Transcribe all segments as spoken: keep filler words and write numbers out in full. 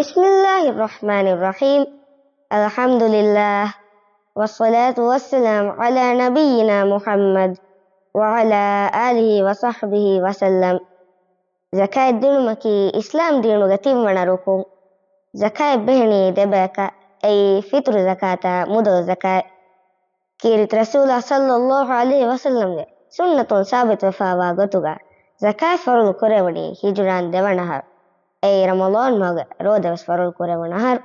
بسم الله الرحمن الرحيم. الحمد لله، والصلاة والسلام على نبينا محمد وعلى آله وصحبه وسلم. ޒަކާތް ދިނުމަކީ އިސްލާމް ދީނުގެ ތިންވަނަ ރުކުން. ޒަކާތް ބެހެނީ ދެބަޔަކަށް، އެއީ ފިތުރު ޒަކާތާ މުދަލު ޒަކާތް. ކީރިތި ރަސޫލާ ޞައްލައްލާހު ޢަލައިހި ވަސައްލަމްގެ ސުންނަތުން ސާބިތުވެފާވާ ގޮތުގަ، ޒަކާތް ފަރުޟު ކުރެވުނީ ހިޖުރާން ދެވަނަ އަހަރު، އެއީ ރަމަޟާން މަހުގެ ރޯދަވެސް ފަރުޟު ކުރެވުނު އަހަރު.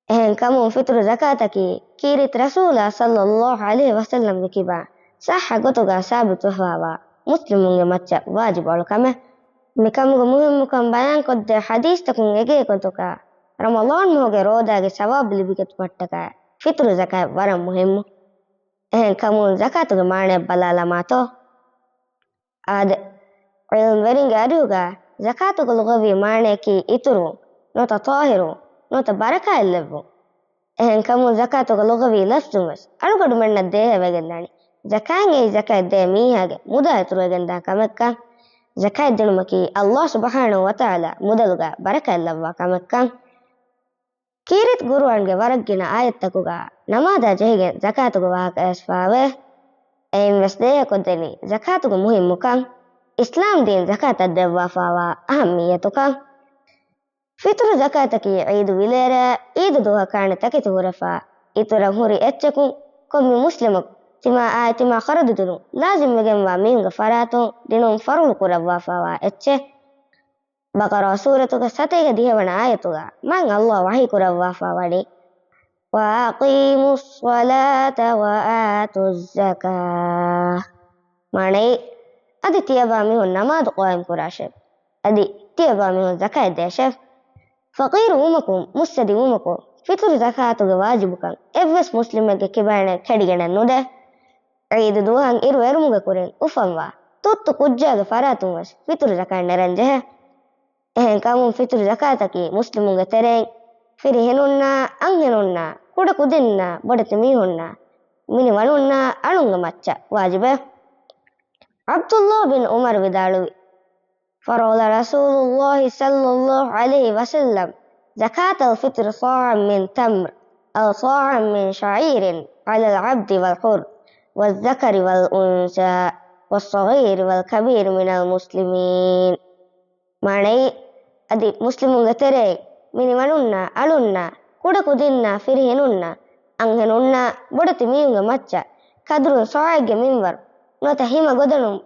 އެހެންކަމުން ފިތުރު ޒަކާތަކީ ކީރިތި ރަސޫލާ ޞައްލައްލާހު ޢަލައިހި ވަސައްލަމްގެ ކިބާ ޞައްޙަ ގޮތުގަ ސާބިތުވެފާވާ މުސްލިމުންގެ މައްޗަށް ވާޖިބު އަޅުކަމެއް. މިކަމުގެ މުހިއްމުކަން ބަޔާންކޮށްދޭ ޙަދީޘްތަކުން އެނގޭ ގޮތުގަ، ރަމަޟާން މަހުގެ ރޯދާގެ ސަވާބު ލިބިގަތުމަށްޓަކާ ފިތުރު ޒަކާތް ވަރަށް މުހިއްމު. އެހެންކަމުން ޒަކާތުގެ މާނައެއް ބަލާލަމާތޯ؟ އާދެ، ޢިލްމުވެރިންގެ އަރިހުގަ ޒަކާތުގެ ލުޣަވީ މާނަޔަކީ އިތުރުވުން، ނުވަތަ ޠާހިރުވުން، ނުވަތަ ބަރަކާތްލެއްވުން. އެހެންކަމުން ޒަކާތުގެ ލުޣަވީ ލަފްޒުން ވެސް އަޅުގަނޑުމެންނަށް ދޭހަވެގެންދާނީ، ޒަކާތް އެއީ ޒަކާތް ދޭ މީހާގެ މުދާ އިތުރުވެގެންދާ ކަމެއްކަން. ޒަކާތް ދިނުމަކީ ﷲ ސުބްޙާނަހޫ ވަތަޢާލާ މުދަލުގަ ބަރަކާތްލައްވާ ކަމެއްކަން. ކީރިތި ޤުރުއާންގެ ވަރަށް ގިނަ އާޔަތްތަކުގަ ނަމާދާ ޖެހިގެން ޒަކާތުގެ ވާހަކަ އައިސްފާވޭ. އެއިން ވެސް ދޭހަކޮށްދެނީ ޒަކާތުގެ މުހިއްމުކަން، އިސްލާމް ދީން ޒަކާތަށް ދެއްވާފާވާ އަހައްމިއްޔަތުކަން. ފިތުރު ޒަކާތަކީ ޢީދު ވިލޭރޭ ޢީދު ދުވަހަކާނެ ތަކެތި ހުރެފާ، އިތުރަށް ހުރި އެއްޗަކުން ކޮންމެ މުސްލިމަކު ތިމާއާއި ތިމާ ޚަރަދު ދިނުން ލާޒިމްވެގެންވާ މީހުންގެ ފަރާތުން ދިނުން ފަރުޟު ކުރައްވާފާވާ އެއްޗެއް. ބަޤަރާ ސޫރަތުގެ ސަތޭކަ ދިހަވަނަ އާޔަތުގަ މާތް ﷲ ވަޙީ ކުރައްވާފާ ވަނީ، وَأَقِيمُوا الصَّلَاةَ وَآتُوا الزَّكَاةَ. މާނައީ، އަދި ތިޔަބާ މީހުން ނަމާދު ޤާއިމް ކުރާށެވެ. އަދި ތިޔަބާ މީހުން ޒަކާތް ދޭށެވެ. ފަޤީރު ވުމަކުން، މުއްސަދި ވުމަކުން، ފިތުރު ޒަކާތުގެ ވާޖިބުކަން އެއްވެސް މުސްލިމެއްގެ ކިބައިން ކެޑިގެނެއް ނުދޭ. ޢީދު ދުވަހަށް އިރު އެރުމުގެ ކުރިން އުފަންވާ ތުއްތު ކުއްޖާގެ ފަރާތުން ވެސް ފިތުރު ޒަކާތް ނެރެން ޖެހޭ. އެހެން ކަމުން ފިތުރު ޒަކާތަކީ މުސްލިމުންގެ ތެރެއިން ފިރިހެނުންނާ، އަންހެނުންނާ، ކުޑަކުދިންނާ، ބޮޑެތި މީހުންނާ، މިނިވަނުންނާ، އަޅުންގެ މައްޗަށް ވާޖިބެއް. ޢަބްދުﷲ ބިން ޢުމަރު ވިދާޅުވި، فَرَضَ رَسُولُ اللَّهِ صَلَّى اللَّهُ عَلَيْهِ وَسَلَّمَ زَكَاةَ الْفِطْرِ صَاعًا مِنْ تَمْرٍ أَوْ صَاعًا مِنْ شَعِيرٍ عَلَى الْعَبْدِ وَالْحُرِّ وَالذَّكَرِ وَالْأُنْثَى وَالصَّغِيرِ وَالْكَبِيرِ مِنَ الْمُسْلِمِينَ. މާނައީ، އަދި މުސްލިމުންގެ ތެރެއިން މިނިވަނުންނާ، އަޅުންނާ، ކުޑަކުދިންނާ، ފިރިހެނުންނާ، އަންހެނުންނާ، ބޮޑެތި މީހުންގެ މައްޗަށް ކަދުރުން ޞާޢެއްގެ މިންވަރު، ނުވަތަ ހިމަ ގޮދަނުން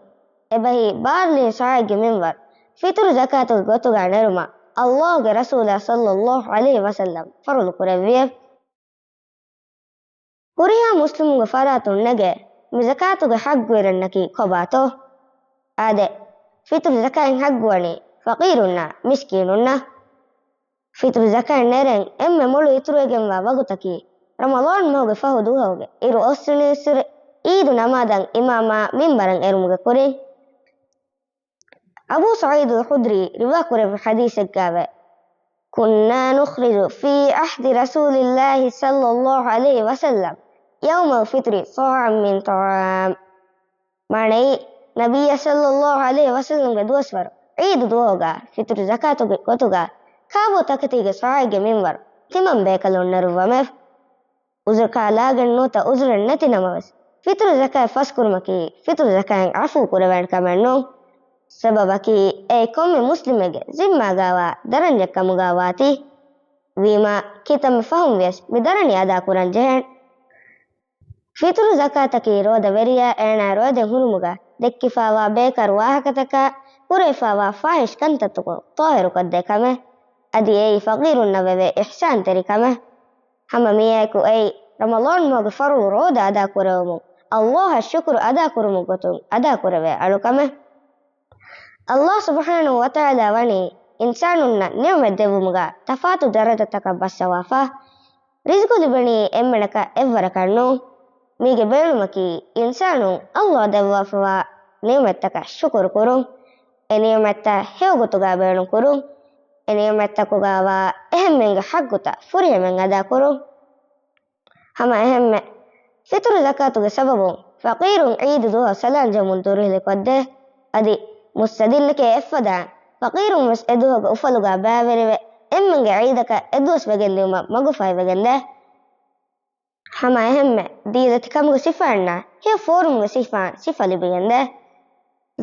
އެބަހީ ބާރްލީން ޞާޢެއްގެ މިންވަރު ފިތުރު ޒަކާތުގެ ގޮތުގަ ނެރުމަށް ﷲގެ ރަސޫލާ ޞައްލައްލާހު ޢަލައިހި ވަސައްލަމް ފަރުޟު ކުރެއްވިއެވެ. ހުރިހާ މުސްލިމުންގެ ފަރާތުން ނެގޭ މި ޒަކާތުގެ ޙައްޤުވެރިންނަކީ ކޮބާތޯ؟ އާދެ، ފިތުރު ޒަކާތް ޙައްޤުވަނީ ފަޤީރުންނާ، މިސްކީނުންނަށް. ފިތުރު ޒަކާތް ނެރެން އެންމެ މޮޅު އިތުރުވެގެންވާ ވަގުތަކީ ރަމަޟާން މަހުގެ ފަހު ދުވަހުގެ އިރު އޮއްސުނީއްސުރެ ޢީދު ނަމާދަށް އިމާމާ މިންބަރަށް އެރުމުގެ ކުރިން. އަބޫ ސަޢީދުލް ޚުދްރީ ރިވާ ކުރެއްވި ޙަދީޘެއްގައިވޭ، كُنَّا نُخْرِجُ فِي عَهْدِ رَسُولِ اللَّهِ صَلَّى اللَّهُ عَلَيْهِ وَسَلَّمَ يَوْمَ الْفِطْرِ صَاعًا مِنْ طَعَامٍ. މާނައީ، ނަބިއްޔާ ޞައްލައްލާހު ޢަލައިހި ވަސައްލަމްގެ ދުވަސްވަރު ޢީދު ދުވަހުގަ ފިތުރު ޒަކާތުގެ ގޮތުގަ ކާބޯ ތަކެތީގެ ޞާޢެއްގެ މިންވަރު ތިމަން ބޭކަލުން ނެރުއްވަމެވެ. ޢުޛުރަކާ ލާގެން ނުވަތަ ޢުޛުރެއް ނެތި ނަމަވެސް، ފިތުރު ޒަކާތް ފަސްކުރުމަކީ ފިތުރު ޒަކާތް ޢަފޫ ކުރެވޭނެ ކަމެއް ނޫން. ސަބަބަކީ އެއީ ކޮންމެ މުސްލިމެއްގެ ޒިންމާގައިވާ ދަރަންޏެއް ކަމުގައި ވާތީ. ވީމާ، ކިތަންމެ ފަހުން ވިޔަސް މި ދަރަނި އަދާ ކުރަން ޖެހޭނެ. ފިތުރު ޒަކާތަކީ ރޯދަ ވެރިޔާ އޭނާ ރޯދަ ހުރުމުގަ ދެއްކިފާވާ ބޭކާރު ވާހަކަތަކާ، ކުރެވިފާވާ ފާޙިޝް ކަންތައްތަކުން ޠާހިރުކޮށްދޭ ކަމެއް. އަދި އެއީ ފަޤީރުންނަށް ވެވޭ އިޙްސާންތެރި ކަމެއް. ހަމަ މިއާއެކު އެއީ ރަމަޟާން މަހުގެ ފަރުޟު ރޯދަ އަދާ ކުރެވުމުން، ﷲ އަށް ޝުކުރު އަދާ ކުރުމުގެ ގޮތުން އަދާ ކުރެވޭ އަޅުކަމެއް. ﷲ ސުބްޙާނަހޫ ވަތަޢާލާ ވަނީ އިންސާނުންނަށް ނިޢުމަތް ދެއްވުމުގަ ތަފާތު ދަރަޖަތަކަށް ބައްސަވާފަ. ރިޒްޤު ލިބެނީ އެންމެނަކަށް އެއްވަރަކަށް ނޫން. މީގެ ބޭނުމަކީ އިންސާނުން ﷲ ދެއްވާފަވާ ނިޢުމަތްތަކަށް ޝުކުރު ކުރުން. އެ ނިޢުމަތްތައް ހެޔޮ ގޮތުގަ ބޭނުން ކުރުން. އެ ނިޢުމަތްތަކުގައިވާ އެހެންމެންގެ ޙައްޤުތައް ފުރިހަމައިން އަދާ ކުރުން. ހަމަ އެހެންމެ، ފިތުރު ޒަކާތުގެ ސަބަބުން ފަޤީރުން ޢީދު ދުވަހު ސަލާން ޖެހުމުން ދުރުހެލިކޮށްދޭ. އަދި މުއްސަދިންނެކޭ އެއްފަދައިން ފަޤީރުން ވެސް އެ ދުވަހުގެ އުފަލުގަ ބައިވެރިވެ، އެންމެންގެ ޢީދަކަށް އެދުވަސް ވެގެންދިއުމަށް މަގުފަހިވެގެންދޭ. ހަމަ އެހެންމެ ދީލަތި ކަމުގެ ސިފައިންނާ ހެޔޮ ފޯރުމުގެ ސިފައިން ސިފަ ލިބިގެންދޭ.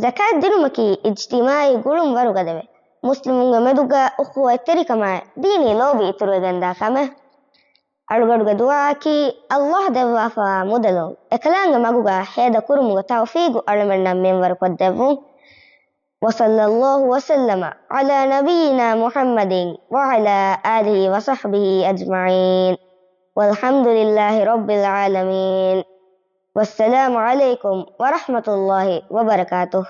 ޒަކާތް ދިނުމަކީ އިޖްތިމާޢީ ގުޅުން ވަރުގަދަވެ، މުސްލިމުންގެ މެދުގަ އުޚުވަތްތެރިކަމާއި ދީނީ ލޯބި އިތުރުވެގެންދާ ކަމެއް. އަޅުގަނޑުގެ ދުޢާއަކީ ﷲ ދެއްވާފަވާ މުދަލުން އެކަލާނގެ މަގުގަ ހޭދަ ކުރުމުގެ ތައުފީގު އަޅަމެންނަށް މިންވަރު ކޮށްދެއްވުން. وصلى الله وسلم على نبينا محمد وعلى آله وصحبه أجمعين. والحمد لله رب العالمين. والسلام عليكم ورحمة الله وبركاته.